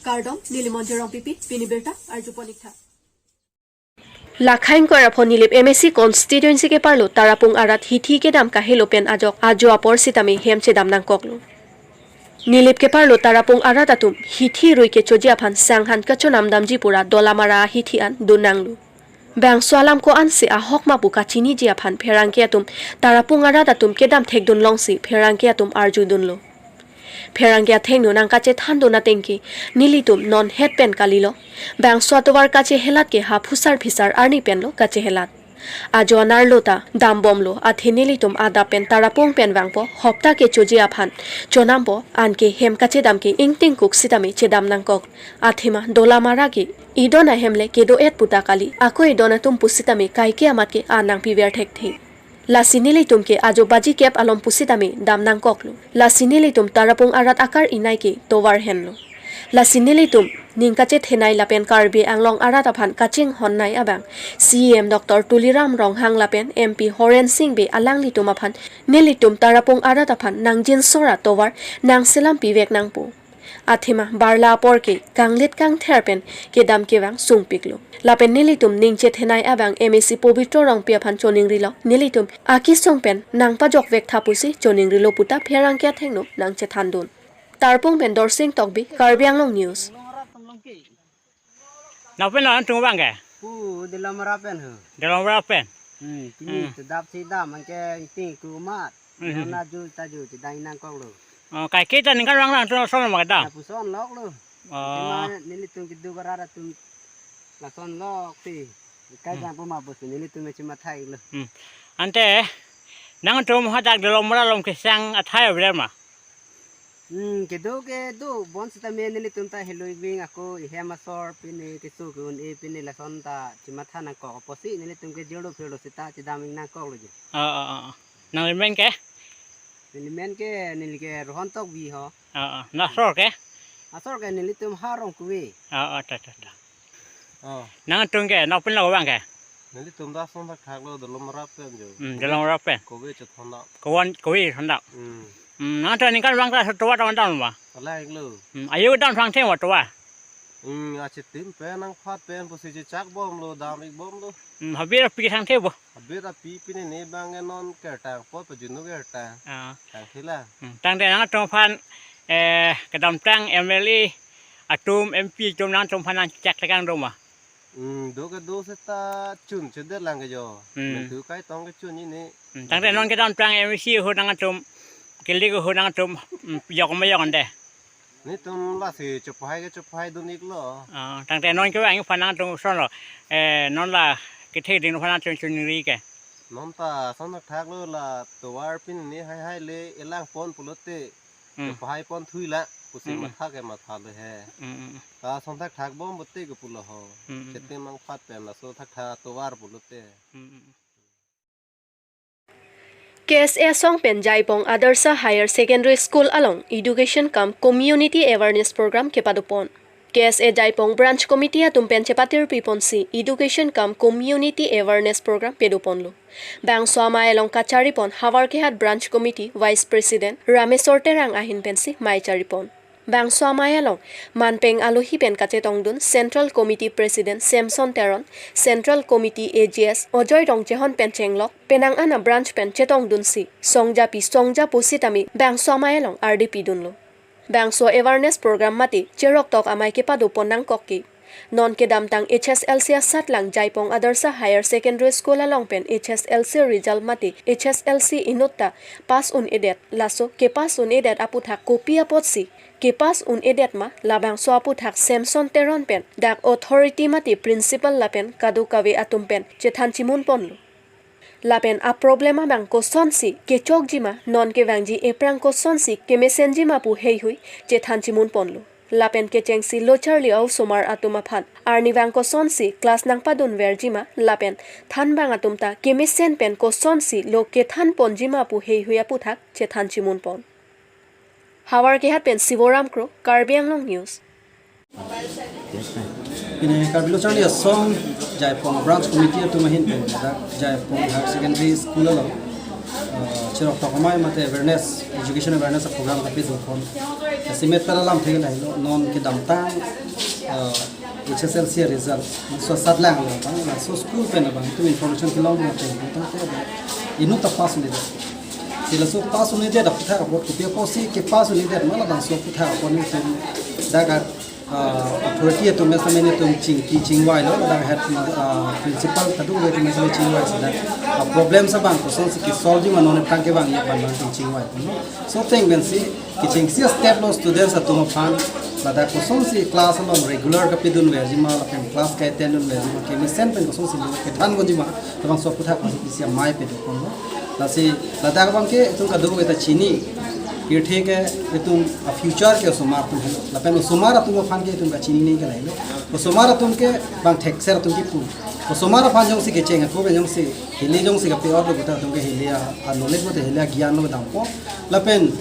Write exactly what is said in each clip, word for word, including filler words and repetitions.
Kardom, neli Monjir Rongpipi, pini birta arjupon ik tha. Lakhain Koirapho Nilip M A C constituency keparlo Tarapung arat hithi kedam kahelo pen ajok ajo apor sitame hem chedam nangkoklo. Nilip keparlo Tarapung arat atum hithi rui kechoji aphan sanghan kachonam damji pura Dolamara hithi an dun nanglo. Bangso alam ko-an si ahok ma pu kachiniji aphan pherangke atum Tarapung arat atum kedam thekdun longsi pherangke atum arjudunlo. Pherangke athengno nangkachethandun atengke nelitum non het pen kalilo. Bangso atovar kachehelat ke ha phusar phisar arni penlo kachehelat. Ajo anerlo ta dambomlo, athe nelitum adap pen Tarapung pen vangpo, hopta kechoji aphan chonampo, anke hem kachedam ke ingtingkuk sitame chedam nangkok. Athema Dolamara ke idon ahem le kedo-et puta kali, ako idon atum pusitame kaike amat ke an nangpiver thekthe. Lasi nelitum ke ajo baji kep alom pusitame dam nangkoklo. Lasi nelitum Tarapung arat akar inai ke tovar henlo. Lasi nelitum ning kachethenei lapen Karbi Anglong arat aphan kachinghonnei abang C E M Doctor Tuliram Ronghang lapen M P Horen Sing Bey alanglitum aphan nelitum Tarapung arat aphan nangjinsor atovar nangselam pivek nangpo. Athema barla apor ke kanglit kangther pen kedam kevang sungpiklo. Lapen nelitum ning chethenei abang M A C Pobitro Rongpi aphan choningrilo, nelitum akesung pen nangpajokvek tha pusi choningrilo puta pherangke athengno nangchethandun. Tarapung pen Dorsing Tokbi, Karbi Anglong News. Nangpen lo nangtum abang ke? Pu Dolamara pen ho. Dolamara pen? Hmm, pini Hmm. Tedap si dam anke ingtingkuk amat. Hmm. Nana ju ta ju chedam nangkoklo. Oh, kaike ta ningkan vang nangtum lason ma kedam? Lapuson loklo. Oh. Athema nelitum keduk arat atum lason lok si. Kai Hmm. jang pu ma pusi nelitum me chimatha iklo. Hmm. Ante nangtum hadak Dolamara along kesang athai abilar ma? Hmm, kedo kedo bonsitame nelitum ta heloi ving ako ihem asor pine keso ke-un-e pine lason ta chimatha nangkok apotsi nelitum ke jirlo phirlo sita chedam ik nangkoklo je. Oh, oh, oh. Nangli men ke? Neli men ke neli ke Rohon Tokbi ho. Oh, oh. Nang asor ke? Asor ke nelitum ha Rongkove. Oh, oh, ta, ta, ta. Oh. Nangtum ke, nangpen lo abang ke? Nelitum ta ason thakthak lo, Dolamara pen jo. Hmm, Dolamara pen. Kove chethondam. Kovan, kove chethondam. Hmm. Hmm, nangtum ningkan vang ta tovar dam dam ma? Ala iklo. Hmm, ayo dam thangthe ma tovar? Hmm, achitim pen nangphat pen pusi chechak bomlo, dam ik bomlo. Hmm, habit api thangthe bo? Habit api pine ne bang non kertang po pajunu kertang. Ah. Thangthe la. Hmm, tangte nangtum aphan, eh, kedamtang M L A atum M P atum nangtum aphan nangchak tekang do ma? Hmm, do kedo seta chun chedet lang ke jo. Hmm. Mentu kai tong kechun ini. Hmm, tangte non kedamtang M A C ho nangtum, kili ho nangtum, hmm, yok ma yok ante. Netum lasi chepahai ke chepahai dun iklo. Ah, tangte non kevang aphan nangtum son lo. Eh, non la kethe ding aphan nangtum choningri ke. Non ta ason thakthak lo la tovar pine haihai le elang pon pulote. Hmm. Chepahai pon thui la pusi Hmm. matha ke matha lo he. Hmm, hmm. Ta ason thakthak bom bote ke pulo ho. Hmm, hmm. Chete mangphat pen laso thakthak tovar pulote. Hmm, hmm. K S A asong pen Jaipong Adarsha Higher Secondary School along Education cum Community Awareness Program kepadopon. K S A Jaipong Branch Committee atum pen chepatirpi ponsi Education cum Community Awareness Program pedoponlo. Bangso amei along kacharipon Howraghat Branch Committee Vice President Rameswar Terang ahin pensi mei charipon. Bangso amei along manpeng alohi pen kachetongdun Central Committee President Samson Teron, Central Committee A G S Ajoy Rongchehon pen chenglok, penang ana branch pen chetongdunsi songjapi songjapo sitame bangso amei along ardi pidunlo. Bangso awareness program mate cheroktok amei kepadopon nangkok ke non kedamtang H S L C asatlang Jaipong Adarsha Higher Secondary School along pen H S L C result mate H S L C inutta pass un-edet, laso kepass un-edet aputhak kopi apotsi kepass un-edet ma, labangso aputhak Samson Teron pen dak authority mate principal lapen kadokave atum pen chethan chimunponlo. Lapen aproblem abang kosonsi kechokji ma, non kevangji ephrang kosonsi kemesenji ma pu heihui chethan chimunponlo. Lapen kechengsi lo charli a-osomar atum aphan arnivang kosonsi class nangpadunverji ma, lapen thanbang atum ta kemesen pen kosonsi lo kethanponji ma pu heihui aputhak chethan chimunpon. Howraghat pen Sivoram Kro, Karbi Anglong News. Pini Karbi Lo Charli Asong Jaipong Branch Committee atum ahin pen dak Jaipong Higher Secondary School along uh, chirok tok amei mate awareness, education awareness program kapi do kon. Estimate pala lam thek lahelo, non kedamtang, uh, H S L C result laso asatlang lo bang, laso school pen bang itum information kelong lo pen tangte inut ta pass un-edet. Si laso pass un-edet aphuthak apot kopi apotsi ke pass un-edet ma labangso aphuthak apot ni itum dak, uh, authority atum mesamen itum chingki chingvai lo, dak head, uh, principal kadokave atum mesamen chingvai si dak, uh, problem abang kosonsi ke solve ji ma non aphrang kevang ji abang chingvai lo. So ateng pensi kechengsi step lo students atum aphan, ladak kosonsi class along regular kapidunverji ma lapen class ka-attend dunverji ma kemesen pen kosonsi lo kethan ponji ma, labangso aphuthak apotsi isi amei pado kon lo. Lasi ladak abang ke itum kadokave ta chini, pirthe ke itum a-future ke osomar atum helo. Lapen osomar atum aphan ke itum kachinine ke lahelo. Osomar atum ke bang thekser atum kipu. Osomar aphan jongsi kecheng ako pen jongsi hili jongsi kape-ot lo puta atum ke hili a, a-knowledge mate hili agyan lo dampo. Lapen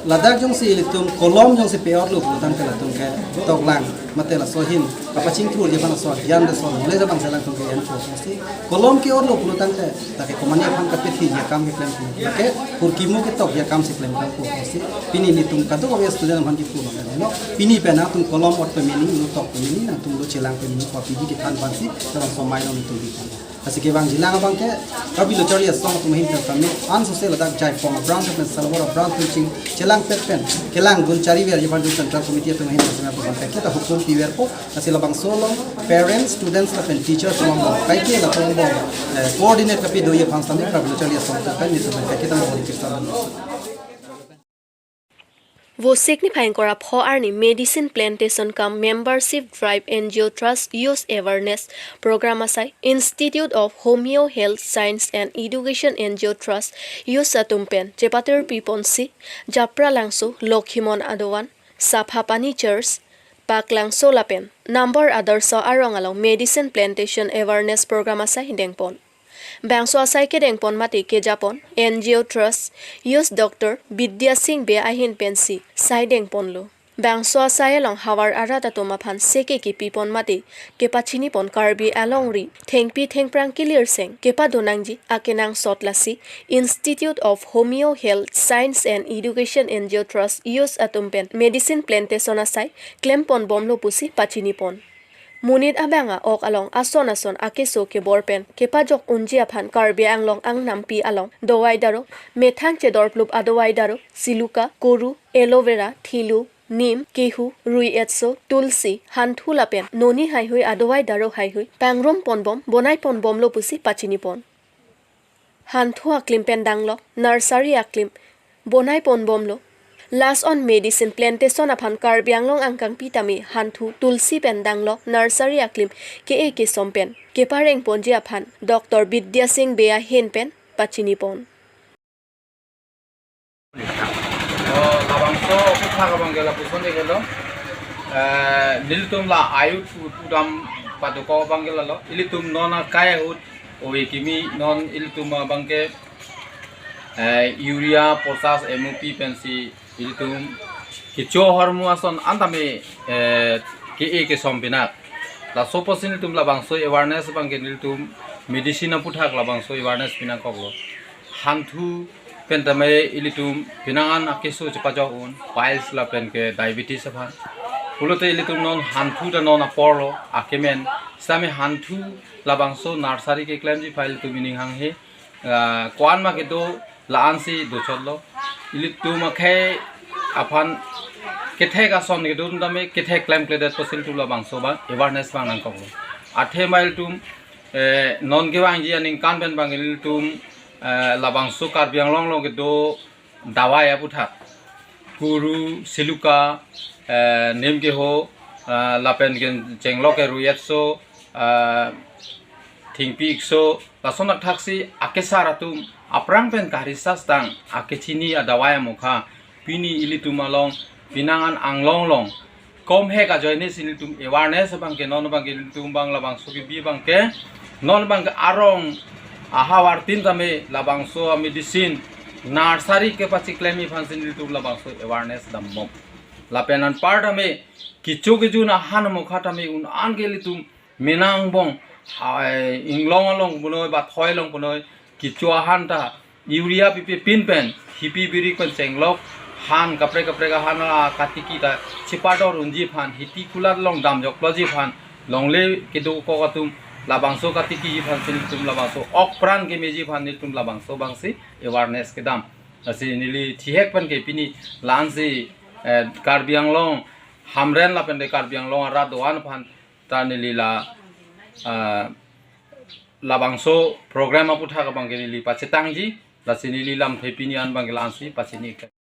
ladak jongsi ilitum kolom jongsi pe-ot lo putangte latum ke toklang mate laso ahin kapachingthurji aphan laso agyan laso knowledge abang selang atum ke enpo si. Kolom ke-ot lo putangte lake komane aphan kapethiji akam keklem pu, lake kurkimo ketokji akam si klem kangpo si. Pini nelitum kadokave student aphan kipu abang ke lo. Pini pen nangtum kolom ot pemeni, nangtum tok pemeni, nangtum lo chelang pemeni, kopi kethan abang si, labangso amei lo nelitum bi. Lasi kevangjilang abang ke, Karbi Lo Charli Asong atum ahin pen kami, ansose ladak Jaipong a-branch pen Salabor a-branch pen ching chelangpet pen kelangdun chariverji aphan Central Committee atum ahin pen kami atum pen kita hukum piverpo, lasi labangso along parents, students lapen teachers along kaike latum along, eh, coordinate kapi doji aphan sitame Karbi Lo Charli Asong atum pen nelitum pen kita mo volunteer sa. Vosik niphai ingkoi ra pho arni Medicine Plantation cum Membership Drive N G O Trust Youth Awareness Program asai Institute of Homeo Health Science and Education N G O Trust Youth atum pen chepatir piponsi Japralangso, Lokhimon Adovan, Saphapani Church, Paklangso lapen Nambor Adarsha arong along Medicine Plantation Awareness Program asai dengpon. Bangso asai kedengpon mate kejapon N G O Trust Youth Doctor Bidya Singh Bey ahin pensi sai dengponlo. Bangso asai along havar arat atum aphan seke kepipon mate kepachinipon Karbi alongri thengpi thengphrang kelirseng kepadonangji akenangsot lasi Institute of Homeo Health Science and Education N G O Trust Youth atum pen Medicine Plantation asai klempon bomlo pusi pachinipon. Monit abang a-ok along ason ason akeso kebor pen kepajok unji aphan Karbi Anglong angnampi along dawai daro, methang chedorplup adawai daro, siluka, koru, aloe vera, thilu, nim, kehu, rui etso, tulsi, hanthu lapen noni haihui adawai daro haihui pangrumpon bom, bonaipon bomlo pusi pachinipon. Hanthu aklim pen danglok nursery aklim bonaipon bomlo. Lason Medicine Plantation aphan Karbi Anglong angkangpi tame hanthu tulsi pen danglok nursery aklim ke-e kesom pen keparengponji aphan Doctor Bidya Singh Bey ahin pen pachinipon. Oh, labangso aphuthak abang ke lapuson dei ke lo. Eh, nelitum la ayut pu-, pudam padokok abang ke lalo. Ilitum non akai ahut ove kimi non ilitum abang ke, eh, urea, potash, M O P pensi ilitum kecho ahormu ason an tame, eh, ke-e kesom pinak. Laso apotsi nelitum labangso awareness abang ke nelitum medicine aphuthak labangso awareness pinangkoklo. Hanthu pen tame ilitum penang an akeso chepajok un, piles lapen ke diabetes aphan. Pulote ilitum non hanthu ta non aporlo, akemen. Sitame hanthu labangso nursery keklemji aphan ilitum ining hanghe, ah, ko-an ma kedo la-ansi dochotlo. Ilitum akhei aphan kethek ason kedun tame kethek klemkledet apotsi ilitum labangso abang awareness abang nangkoklo. Athema ilitum, eh, non kevangji aningkan pen abang ilitum, eh, labangso Karbi Anglong along kedo dawai aphuthak. Koru, siluka, eh, nim keho, eh, lapen ke chenglok ke rui etso, eh, thingpi ikso, lason akthaksi akesar atum aphrang pen karisas tang akechini adawai amokha pini ilitum along penang an Anglong along komhek ajoine si nelitum awareness abang ke non abang ke nelitum abang labangso kebi abang ke non abang ke arong ahavar tin tame labangso a-medicine nursery kepachiklemji aphansi nelitum labangso awareness dambom. Lapen anpar tame kecho kejun ahan amokha tame un an ke ilitum menang bong, hai, inglong along punoi, bathoi along punoi, kecho ahan ta urea pipe pin pen hipi birik pen chenglok han kaprek kaprek ahan akatiki ta chipardor unji aphan, hiti kulat along damjokloji aphan, longle kedokok atum labangso katikiji aphan si nelitum labangso ok pran kemeji aphan nelitum labangso abangsi awareness kedam. Lasi neli thihek pen ke pini la-ansi, eh, Karbi Anglong Hamren lapen de Karbi Anglong arat do-an aphan ta neli la, ah, labangso program aputhak abang ke neli pachetangji, lasi neli lamthe pini an abang ke la-ansi pachini.